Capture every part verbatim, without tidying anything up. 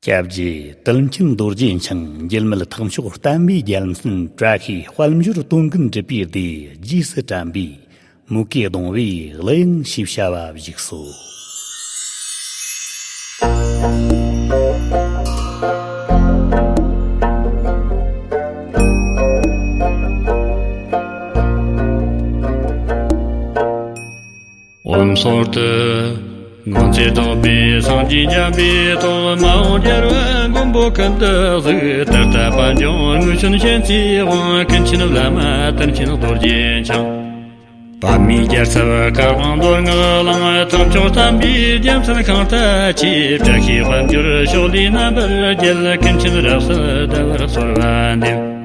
སྐྱབས་རྗེ་དྲིན་ཆེན་རྡོ་རྗེ་འཆང་འགྱུར་མེད་ཐེག་མཆོག་བསྟན་པའི་རྒྱལ་མཚན། བཀྲ་ཤིས་དཔལ་འབྱོར་དོན་ཀུན་སྒྲུབ་པའི་སྡེ། རྗེས་སུ་དྲན་པའི་མུ་གེ་གདུང་བའི་གླུ་དབྱངས་ཞེས་བྱ་བ་བཞུགས་སོ། འོད་སྲུང་དུ། མངོན་བརྩེ་དག་པའི་སངས་རྒྱས་འཇམ་པའི་ཐོག་མ་འོངས་རྒྱལ་བ་མགོན་པོ་ཀུན་ཏུ་གཟིགས། ད་ལྟ་དཔལ་འབྱོར་དངོས་བྱོན་མཁྱེན་བརྩེའི་དབང་། ཀུན་མཁྱེན་བླ་མ་དྲིན་ཆེན་རྡོ་རྗེ་འཆང་། པདྨའི་རྒྱལ་ཚབ་གར་དབང་མདོ་སྔགས་གླིང་། ཐེག་མཆོག་བསྟན་པའི་རྒྱལ་མཚན་ཤིང་རྟ་ཆེ། བཀྲ་ཤིས་དཔལ་འབྱོར་ཕྱོགས་ལས་རྣམ་པར་རྒྱལ། ཀུན་མཁྱེན་རབ་གསལ་ཟླ་བར་གསོལ་བ་འདེབས།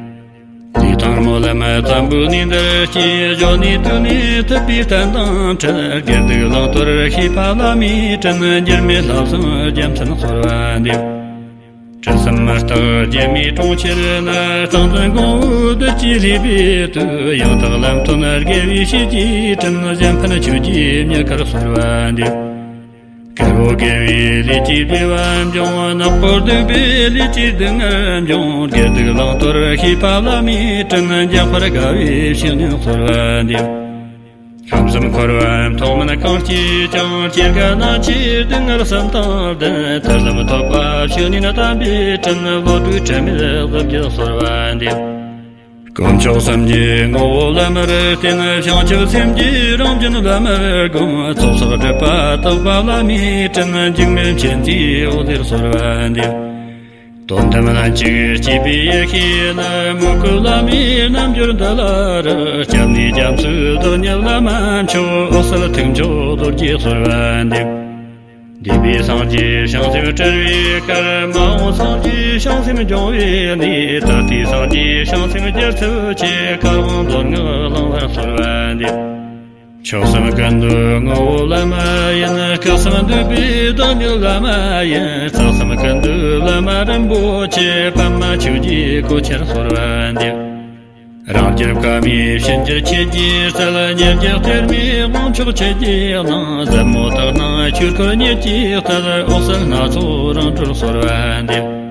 ལས་དང་རྨོ་ལམ་བཙན་པོའི་གནས་འདིར་སྐྱེས། གཞོན་ནུའི་དུས་ནས་ཐུབ་པའི་བསྟན་དང་འཕྲད། དགེ་སྡིག་བླང་དོར་ཤེས་པ་བླ་མའི་དྲིན། འགྱུར་མེད་ལྷག་བསམ་རྒྱལ་མཚན་གསོལ་བ་འདེབས། དྲི་ཟའི་མེ་སྟག་སྒྱེད་མོའི་གྲོང་ཁྱེར་ན། སྟག་འཛིན་མགོན་པོ་བདུད་ཀྱི་ལུས་པའི་དུས། ཡང་དག་ལམ་སྟོན་དགེ་བའི་བཤེས་ཀྱི་དྲིན། གཞན་ཕན་ཆོས་ཀྱི་མྱུ་གུར་གསོལ་བ་འདེབས། དཀར་པོ་དགེ་བའི་ལས་ཀྱིས་བདེ་བ་འབྱུང་། ནག་པོ་སྡིག་པའི་ལས་ཀྱིས་སྡུག་བསྔལ་འབྱུང་། དགེ་སྡིག་བླང་དོར་ཤེས་པ་བླ་མའི་དྲིན། འཇམ་དཔལ་དགའ་བའི་བཤེས་གཉེན་གསོལ་བ་འདེབས། ཁམས་གསུམ་འཁོར་བའི་མཐོ་དམན་གང་སྐྱེས་ཀྱང་། སྐྱེ་རྒ་ན་འཆིའི་སྡུག་བསྔལ་གསུམ་དང་ལྡན། ཐར་ལམ་ཐོབ་པ་བཤེས་གཉེན་དམ་པའི་དྲིན། བློ་གྲོས་དྲན་མེད་བཟོད་པའི་གསོལ་བ་འདེབས། དཀོན་མཆོག་གསུམ་གྱི་ངོ་བོ་བླ་མར་བརྟེན། བྱང་ཆུབ་སེམས་ཀྱི་རང་བཞིན་བླ་མར་བསྒོམ། ཚོགས་བསགས་སྒྲིབ་པ་དག་པ་བླ་མའི་དྲིན། འཇིགས་མེད་མཁྱེན་བརྩེའི་འོད་ཟེར་གསོལ་བ་འདེབས། དོན་དམ་ལྷན་ཅིག་སྐྱེས་པའི་ཡེ་ཤེས་ལ། མོས་གུས་བླ་མའི་རྣལ་འབྱོར་འདི་ལ་རག། སྐྱབས་གནས་རྒྱ་མཚོའི་བདག་ཉིད་བླ་མ་མཆོག། འོད་གསལ་ཐེག་མཆོག་རྡོ་རྗེ་གསོལ་བ་འདེབས། འདས་པའི་སངས་རྒྱས་བྱང་སེམས་སྤྲུལ་པའི་གར། མ་འོངས་སངས་རྒྱས་བྱང་སེམས་སྐྱོང་བའི་གནས། ད་ལྟའི་སངས་རྒྱས་བྱང་སེམས་རྒྱལ་ཚབ་ཆེ། གར་དབང་མདོ་སྔགས་གླིང་ལ་གསོལ་བ་འདེབས། མཆོག་གསུམ་ཀུན་འདུས་ངོ་བོ་བླ་མ་ཡིན། སྐུ་གསུམ་འདུས་པའི་བདག་ཉིད་བླ་མ་ཡིན། རྩ་གསུམ་ཀུན་འདུས་བླ་མ་རིན་པོ་ཆེ། པདྨ་ཆོས་རྗེའི་གོ་ཆར་གསོལ་བ་འདེབས། རང་རྒྱལ་བཀའ་མའི་བྱིན་གྱིས་ཆོས་ཀྱི་རྩལ། ཉེར་བརྒྱད་གཏེར་མའི་དབང་མཆོག་ཆོས་ཀྱི་གླིང་། ཟབ་མོ་དག་སྣང་ཆོས་སྐོར་ཉིད་ཀྱི་རྩལ། འོད་གསལ་སྣ་ཚོགས་རང་གྲོལ་གསོལ་བ་འདེབས།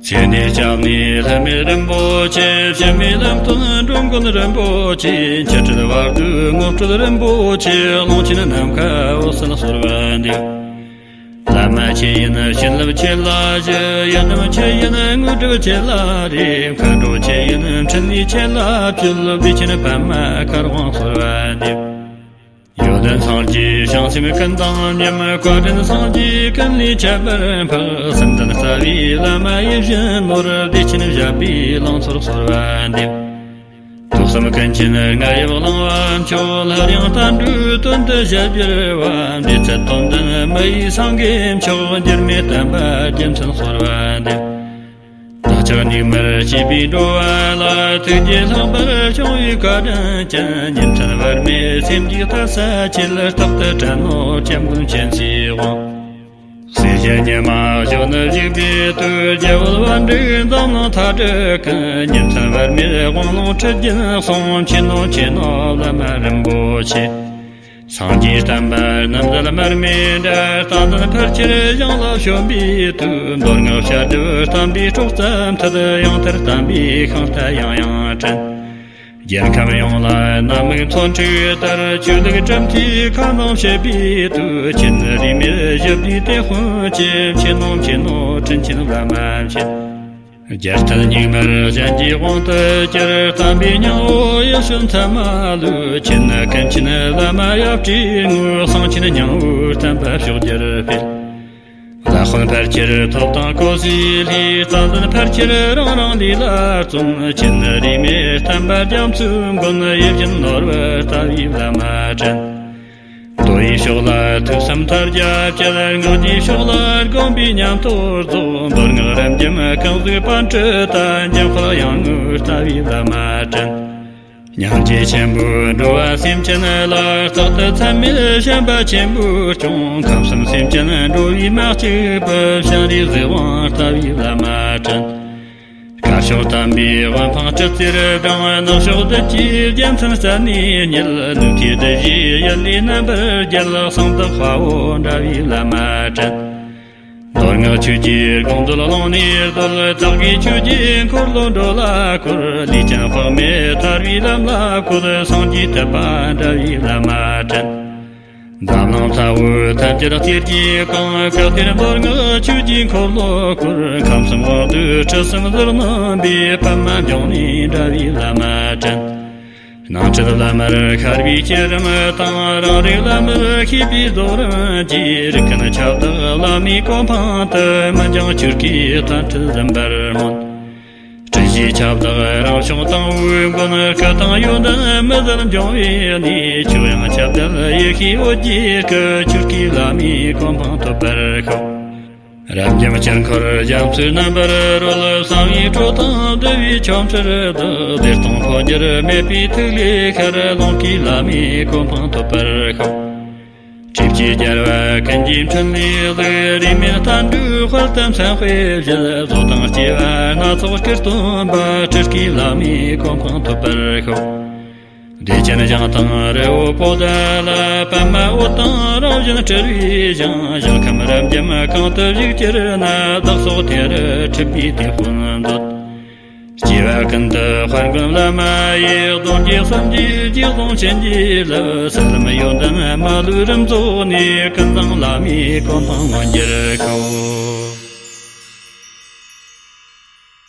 ཚེ་འདིའི་སྐྱབས་གནས་ལྷད་མེད་རིན་པོ་ཆེ། ཕྱི་མའི་ལམ་སྟོན་འགྲོ་མགོན་རིན་པོ་ཆེ། འཆད་ཁྲིད་བར་དོའི་ངོ་སྤྲོད་རིན་པོ་ཆེ། ཀློང་ཆེན་ནམ་མཁའ་འོད་གསལ་གསོལ་བ་འདེབས། བླ་མ་ཁྱེད་ཡིན་བྱིན་རླབས་ཆེ་ལ་ཞུ། ཡི་དམ་ཁྱེད་ཡིན་དངོས་གྲུབ་ཆེ་ལ་རེ། མཁའ་འགྲོ་ཁྱེད་ཡིན་འཕྲིན་ལས་ཆེ་ལ་ཕུལ། བདེ་ཆེན་པདྨ་གར་དབང་གསོལ་བ་འདེབས། ཡོན་ཏན་སངས་རྒྱས་བྱང་སེམས་ཀུན་དང་མཉམ། བཀའ་དྲིན་སངས་རྒྱས་ཀུན་ལས་ཁྱད་པར་འཕགས། བསམ་དོན་རྩ་བའི་བླ་མ་ཡིད་བཞིན་ནོར། བདེ་ཆེན་བཞད་པའི་ལང་ཚོར་གསོལ་བ་འདེབས། ཐུགས་བསམ་ཀུན་མཁྱེན་རྔ་ཡབ་གླིང་པ་མཆོག། སླར་ཡང་བསྟན་འགྲོའི་དོན་དུ་ཞབས་བསྒྱུར་བ། འབྲེལ་ཚད་དོན་ལྡན་མི་ཡི་སེང་གེ་མཆོག། འགྱུར་མེད་བསྟན་པ་རྒྱལ་མཚན་གསོལ་བ་འདེབས། བདག་ཅག་སྙིགས་མར་སྐྱེས་པའི་འགྲོ་བ་ལ། ཐུགས་རྗེས་ལྷག་པར་བྱུང་བའི་བཀའ་དྲིན་ཅན། ཉིན་མཚན་བར་མའི་སེམས་ཀྱི་ལྟ་ས་ཆེ་ལ། རྟག་ཏུ་དྲན་ནོ་སྐྱབས་མགོན་མཁྱེན་བརྩེའི་དབང་། སྲས་བཅས་ཉི་མ་ཞོག་ནི་བཞུགས་པའི་དུས། རྒྱལ་བུ་པཎ་ཌི་འཛམ་གླིང་མཐའ་དྲུག་ཀུན། ཉིན་མཚན་བར་མའི་དབང་ལུང་ཁྲིད་ཀྱིན་སོང་། མཁྱེན་ནོ་མཁྱེན་ནོ་བླ་མ་རིན་པོ་ཆེ། སངས་རྒྱས་བསྟན་པ་རྣམ་གསལ་མར་མེ་འདྲ། རྟ་མགྲིན་ཕལ་ཆེར་ཡང་ལ་བྱོན་པའི་དུས། མདོ་སྔགས་བཤད་སྒྲུབ་བསྟན་པའི་སྲོག་རྩ་མཐུད། ཡང་མཐར་བསྟན་པའི་ཤིང་རྟ་ཡང་ཡང་བྲན། རྒྱལ་ཁམས་ཡོངས་ལ་གནམ་མིག་མཚོན་ཁྲོད་ལྟར། ཆོས་ལུགས་གྲུབ་མཐའི་ཁ་འདོན་བྱེད་པའི་དུས། མཁྱེན་ནི་རིས་མེད་ཞི་བདེའི་དེད་དཔོན་ཆེ། མཁྱེན་ནོ་མཁྱེན་ནོ་དྲིན་ཆེན་བླ་མ་མཁྱེན། རྒྱལ་བསྟན་སྙིགས་མར་གཞན་གྱི་དབང་དུ་གྱུར། བསྟན་པའི་སྙིང་པོ་ཡིད་བཞིན་མཚན་མ་ལུས། མཁྱེན་ནི་ཀུན་མཁྱེན་བླ་མ་ཡབ་སྲས་དངོས། གསང་ཆེན་སྙིང་པོའི་བསྟན་པ་ཕྱོགས་བཅུར་སྤེལ། བླ་དཔོན་ཕལ་ཆེར་ཐོབ་དང་གོ་སའི་ལྷས། རྩ་འཛིན་ཕལ་ཆེར་རང་རང་ལས་ལ་བརྩོན། མཁྱེན་ནི་རིས་མེད་བསྟན་པ་རྒྱ་མཚོའི་མགོན། ཡིད་བཞིན་ནོར་བུ་ལྟ་བུའི་བླ་མ་དྲན། མདོ་ཡི་ཕྱོགས་ལ་ཐོས་བསམ་མཐར་རྒྱ་བསྐྱེད། སྔགས་ཀྱི་ཕྱོགས་ལ་སྒོམ་པའི་ཉམས་རྟོགས་རྫོགས། མདོ་སྔགས་རབ་འབྱམས་ཀུན་གཟིགས་པཎ་གྲུབ་ལྟ། འཇམ་དཔལ་དབྱངས་ངོ་ལྟ་བུའི་བླ་མ་དྲན། སྙིང་རྗེ་ཆེན་པོས་འགྲོ་བ་སེམས་ཅན་ལ། རྟག་ཏུ་མཚམས་མེད་བྱམས་པ་ཆེན་པོས་སྐྱོང་། ཁམས་གསུམ་སེམས་ཅན་འགྲོ་བའི་མ་གཅིག་པུ། སྤྱན་རས་གཟིགས་དབང་ལྟ་བུའི་བླ་མ་དྲན། དཀར་ཕྱོགས་དམ་པའི་དབུ་འཕང་ཁྲི་རྩེར་འབྲང་། ནག་ཕྱོགས་བདུད་ཀྱི་རྒྱལ་མཚན་རྩད་ནས་རྙེད། ནུབ་མཐའི་བདུད་བཞིའི་ཡུལ་ལས་རྣམ་པར་རྒྱལ། གསང་བདག་དཔའ་བོ་འདྲ་བའི་བླ་མ་དྲན། མདོ་ ངག་ཆོས་ཀྱི་དགོངས་འདུལ་ཀློང་ནས་བརྡོལ། བདག་གིས་ཆོས་ཀྱི་འཁོར་ལོ་བགྲོད་ལ་བསྐུལ། ལུས་ཅན་དཔག་མེད་ཐར་པའི་ལམ་ལ་བཀོད། སངས་རྒྱས་ཐེག་པ་འདྲ་བའི་བླ་མ་དྲན། འཛམ་གླིང་ཚ་བོའི་ཐལ་འགྱུར་གཏེར་གྱིས་གང་། བཀའ་གཏེར་མདོ་སྔགས་ཆོས་ཀྱི་འཁོར་ལོ་བསྐོར། ཁམས་གསུམ་དབང་སྡུད་སྲིད་གསུམ་ཟིལ་གནོན་པའི། པདྨ་འབྱུང་གནས་འདྲ་བའི་བླ་མ་དྲན། ནང་ཁྲིད་བླ་མར་ཤར་བའི་བསྐྱེད་རིམ་དང་། རང་རིག་བླ་མར་ཤེས་པའི་རྫོགས་རིམ་གྱིས། རིག་མཁན་ཁྱབ་བདག་བླ་མའི་གོ་འཕང་དུ། མི་འགྱང་ཆོས་སྐུའི་དལ་འཕྲིན་ཟིན་པར་སྨོན། སྲིད་ཞིའི་ཁྱབ་བདག་རང་བྱུང་དང་པོའི་མགོན། སྐུ་དང་ཡོན་ཏན་མི་ཟད་འབྱུང་བའི་གནས། ཕྱོགས་ཡང་ཁྱབ་བརྡལ་ཡེ་ཤེས་འོད་ཀྱི་སྐུ། ཆོས་སྐུའི་བླ་མའི་གོ་འཕང་ཐོབ་པར་ཤོག། རབ་འབྱམས་དཀྱིལ་འཁོར་རྒྱ་མཚོའི་རྣམ་པར་རོལ། བསམ་ཡས་སྤྲོ་དང་བསྡུ་བའི་ཆོ་འཕྲུལ་བདག། བདེ་སྟོང་འཕོ་འགྱུར་མེད་པའི་ཐིག་ལེ་ཤར། ཀློང་སྐུའི་བླ་མའི་གོ་འཕང་ཐོབ་པར་ཤོག། སྒྲིབ་བཅས་རྒྱལ་བ་ཀུན་གྱི་འཕྲིན་ལས་གཟིགས། རིས་མེད་རྟ་མགྲིན་དཔལ་དུ་མཚན་དཔེ་བཞད། བཟོ་དང་སྐྱེ་བ་སྣ་ཚོགས་སྐུར་སྟོན་པ། སྤྲུལ་སྐུའི་བླ་མའི་གོ་འཕང་ཐོབ་པར་ཤོག། བདེ་ཆེན་ཞིང་དང་རི་བོ་པོ་ཏ་ལ། པདྨ་འོད་དང་རང་བཞིན་སྤྲུལ་པའི་ཞིང་། ཞིང་ཁམས་རབ་འབྱམས་གང་དུ་བཞུགས་གྱུར་ན། བདག་སོགས་དེ་རུ་འཁྲིད་པའི་དེད་དཔོན་འདོད། སྐྱེ་བ་ཀུན་ཏུ་དཔལ་མགོན་བླ་མ་ཡི། གདོན་བགེགས་གསུམ་གྱི་རྗེས་བཟུང་བྱིན་གྱིས་བརླབས། ཟིལ་གནོན་ཡོན་ཏན་མ་ལུས་རིམ་རྫོགས་ནས། ཀུན་བཟང་བླ་མའི་གོ་འཕང་མངོན་གྱུར་ཤོག།